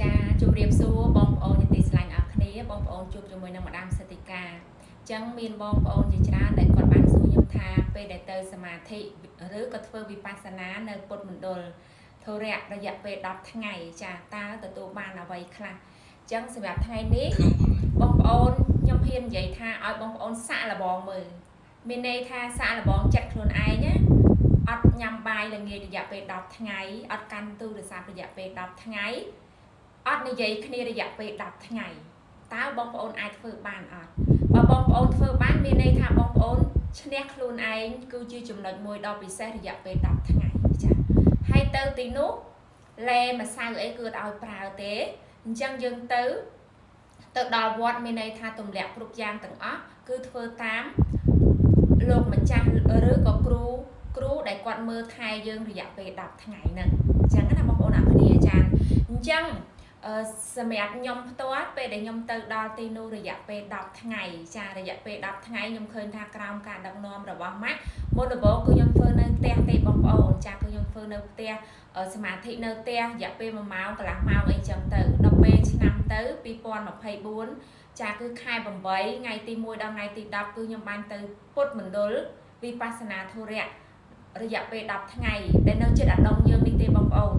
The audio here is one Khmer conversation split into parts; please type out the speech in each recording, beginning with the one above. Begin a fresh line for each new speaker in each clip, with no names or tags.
ចាជម្រាបសួរបងប្អូនជាទីស្រឡាញ់អរគ្នាបងប្អូនជួបជាមួយនឹងម្ដាមសិទ្ធិកាអញ្ចឹងមានបងប្អូនជាច្រើនដែលគាត់បានសួរខ្ញុំថាពេលដែលទៅសមាធិឬក៏ធ្វើវិបស្សនានៅពុទ្ធមណ្ឌលធុរៈរយៈពេល10ថ្ងៃចាតើទទួលបានអ្វីខ្លះអញ្ចឹងសម្រាប់ថ្ងៃនេះបងប្អូនខ្ញុំហ៊ាននិយាយថាឲ្យបងប្អូនសាកល្បងមើលមានន័យថាសាកល្បងចិត្តខ្លួនឯងណាអត់ញ៉ាំបាយល្ងាចរយៈពេល10ថ្ងៃអត់កាន់ទូរស័ព្ទរយៈពេល10ថ្ងៃអត់និយាយគ្នារយៈពេល10ថ្ងៃតើបងប្អូនអាចធ្វើបានអត់បើបងប្អូនធ្វើបានមានន័យថាបងប្អូនឈ្នះខ្លួនឯងគឺជាចំណុចមួយដ៏ពិសេសរយៈពេល10ថ្ងៃចា៎ហើយទៅទីនោះលែម្សៅអីគឺអត់ឲ្យប្រើទេអញ្ចឹងយើងទៅទៅដល់វត្តមានន័យថាទម្លាក់គ្រប់យ៉ាងទាំងអស់គឺធ្វើតាមលោកម្ចាស់ឬក៏គ្រូគ្រូដែលគាត់មើលថែយើងរយៈពេល10ថ្ងៃហ្នឹងអញ្ចឹងណាបងប្អូនអរគ្នាចា៎អញ្ចឹងសម្រាប់ខ្ញុំផ្ទាល់ពេលដែលខ្ញុំទៅដល់ទីនោះរយៈពេល10ថ្ងៃចារយៈពេល10ថ្ងៃខ្ញុំឃើញថាក្រោមការដឹកនាំរបស់ម៉ាក់មុនដំបូងគឺខ្ញុំធ្វើនៅផ្ទះទេបងប្អូនចាគឺខ្ញុំធ្វើនៅផ្ទះសមាធិនៅផ្ទះរយៈពេល1ម៉ោងកន្លះម៉ោងអីចឹងទៅដល់ពេលឆ្នាំទៅ2024ចាគឺខែ8ថ្ងៃទី1ដល់ថ្ងៃទី10គឺខ្ញុំបានទៅពុទ្ធមណ្ឌលវិបស្សនាធុរៈរយៈពេល10ថ្ងៃដែលនៅជិតអាដុងយើងនេះទេបងប្អូន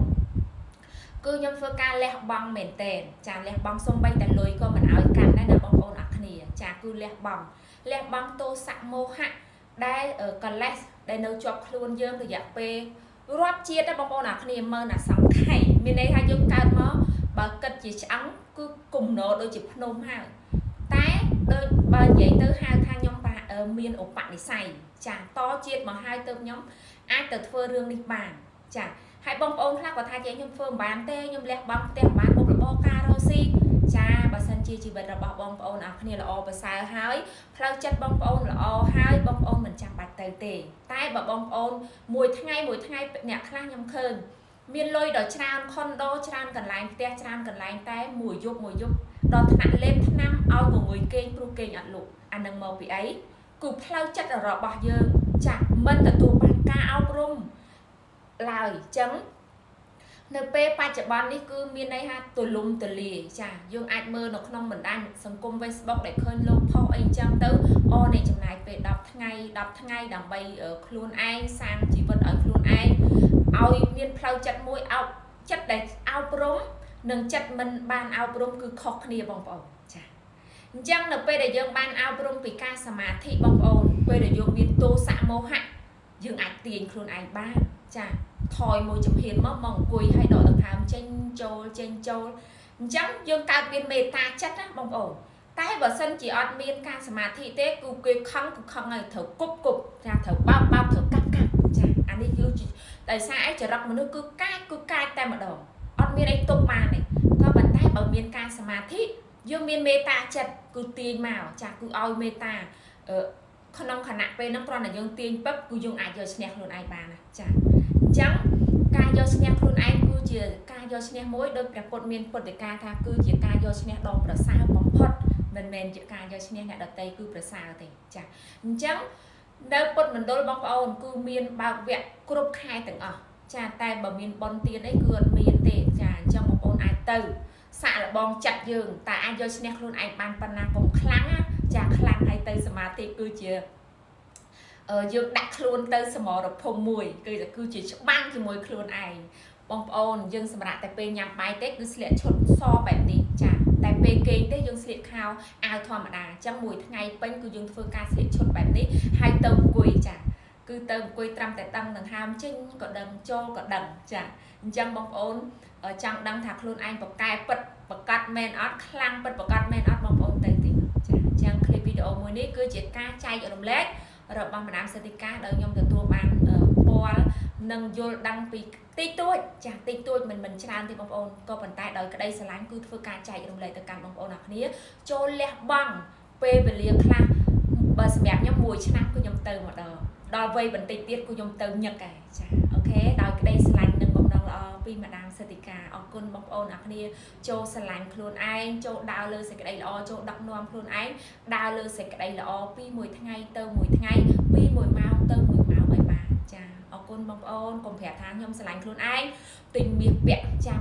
គឺខ្ញុំធ្វើការលះបង់មែនតើចាលះបង់សំបីតែលុយក៏មិនឲ្យកាន់ដែរណាបងប្អូនអរគ្នាចាគឺលះបង់លះបង់ទោសៈមោហៈដែលកលេសដែលនៅជាប់ខ្លួនយើងរយៈពេលរាប់ជាតិដែរបងប្អូនអរគ្នាមើលអាសង្ខ័យមានន័យថាយើងកើតមកបើគិតជាឆ្អឹងគឺគំនរដូចជាភ្នំហើយតែដូចបើនិយាយទៅហៅថាខ្ញុំមានឧបនិស្ស័យចាតជាតិមកហើយទៅខ្ញុំអាចទៅធ្វើរឿងនេះបានចាហើយបងប្អូនខ្លះគាត់ថាជាខ្ញុំធ្វើមិនបានទេខ្ញុំលះបង់ផ្ទះមិនបានមុខរបរការរកស៊ីចាបើសិនជាជីវិតរបស់បងប្អូនអរគ្នាល្អប្រសើរហើយផ្លូវចិត្តបងប្អូនល្អហើយបងប្អូនមិនចាំបាច់ទៅទេតែបើបងប្អូនមួយថ្ងៃមួយថ្ងៃអ្នកខ្លះខ្ញុំឃើញមានលុយដល់ច្រើនខុនដូច្រើនកន្លែងផ្ទះច្រើនកន្លែងតែមួយយប់មួយយប់ដល់ថ្នាក់លេបថ្នាំឲ្យងងុយគេងព្រោះគេងអត់លក់អានឹងមកពីអីគឺផ្លូវចិត្តរបស់យើងចាមិនទទួលបានការអប់រំឡើយអញ្ចឹងនៅពេលបច្ចុប្បន្ននេះគឺមានន័យថាទូលំទូលាយចាយើងអាចមើលនៅក្នុងបណ្ដាញសង្គម Facebook ដែលឃើញលោកផុសអីអញ្ចឹងទៅអូនេះចំណាយពេល10ថ្ងៃ10ថ្ងៃដើម្បីខ្លួនឯងសាងជីវិតឲ្យខ្លួនឯងឲ្យមានផ្លូវចិត្តមួយអោបចិត្តដែលអប់រំនិងចិត្តមិនបានអប់រំគឺខុសគ្នាបងប្អូនចាអញ្ចឹងនៅពេលដែលយើងបានអប់រំពីការសមាធិបងប្អូនពេលដែលយើងមានទោសៈមោហៈយើងអាចទាញខ្លួនឯងបានចាថយមួយជំហានមកមកអង្គុយឲ្យដកដង្ហើមចេញចូលចេញចូលអញ្ចឹងយើងកើតមានមេត្តាចិត្តណាបងប្អូនតែបើសិនជាអត់មានការសមាធិទេគឺគេខឹងគឺខឹងហើយត្រូវគប់គប់ចាត្រូវបោកបោកត្រូវកាប់កាប់ចាអានេះគឺដោយសារអីចរិតមនុស្សគឺកាចគឺកាចតែម្ដងអត់មានអីទប់បានទេក៏ប៉ុន្តែបើមានការសមាធិយើងមានមេត្តាចិត្តគឺទាញមកចាគឺឲ្យមេត្តាអឺក្នុងខណៈពេលហ្នឹងគ្រាន់តែយើងទាញពឹបគឺយើងអាចយកឈ្នះខ្លួនឯងបានណាចាអញ្ចឹងការយកឈ្នះខ្លួនឯងគឺជាការយកឈ្នះមួយដោយព្រះពុទ្ធមានពុទ្ធដីកាថាគឺជាការយកឈ្នះដ៏ប្រសើរបំផុតមិនមែនជាការយកឈ្នះអ្នកដទៃគឺប្រសើរទេចាអញ្ចឹងនៅពុទ្ធមណ្ឌលបងប្អូនគឺមានបើកវគ្គគ្រប់ខែទាំងអស់ចាតែបើមានប៉ុនទៀនអីគឺអត់មានទេចាអញ្ចឹងបងប្អូនអាចទៅសាកល្បងចិត្តយើងតែអាចយកឈ្នះខ្លួនឯងបានប៉ុណ្ណាកុំខ្លាំងណាចាខ្លាំងហើយទៅសមាធិគឺជាយើងដាក់ខ្លួនទៅសមរភូមិមួយគឺជាច្បាំងជាមួយខ្លួនឯងបងប្អូនយើងសម្រាប់តែពេលញ៉ាំបាយទេគឺស្លៀកឈុតសបែបនេះចាតែពេលគេងទេយើងស្លៀកខោអាវធម្មតាអញ្ចឹងមួយថ្ងៃពេញគឺយើងធ្វើការស្លៀកឈុតបែបនេះហើយទៅអង្គុយចាគឺទៅអង្គុយត្រឹមតែដឹងដង្ហើមចេញក៏ដឹងចូលក៏ដឹងចាអញ្ចឹងបងប្អូនចង់ដឹងថាខ្លួនឯងប្រកែពិតប្រកាសមែនអត់ខ្លាំងពិតប្រកាសមែនអត់បងប្អូនទៅទីនោះចាអញ្ចឹងឃ្លីបវីដេអូមួយនេះគឺជាការចែករំលែករបស់ម្ដាមសិទ្ធិកាដោយខ្ញុំទទួលបានពាល់និងយល់ដឹងពីតិចតួចចាស់តិចតួចមិនមិនច្រើនទេបងប្អូនក៏ប៉ុន្តែដោយក្តីស្រឡាញ់គឺធ្វើការចែករំលែកទៅកាន់បងប្អូនអរគ្នាចូលលះបង់ពេលវេលាខ្លះបើសម្រាប់ខ្ញុំមួយឆ្នាំគឺខ្ញុំទៅម្ដងដល់វ័យបន្តិចទៀតគឺខ្ញុំទៅញឹកហើយចា OK ដោយក្តីស្រឡាញ់និងបំណងល្អពីម្ដាមសិទ្ធិកាអរគុណបងប្អូនអរគ្នាចូលស្រឡាញ់ខ្លួនឯងចូលដើរលើសេចក្តីល្អចូលដឹកនាំខ្លួនឯងដើរលើសេចក្តីល្អពីមួយថ្ងៃទៅមួយថ្ងៃពីមួយម៉ោងទៅមួយម៉ោងឲ្យបានចាអរគុណបងប្អូនកុំប្រាប់ថាខ្ញុំស្រឡាញ់ខ្លួនឯងទិញមាសពាក់ចាំ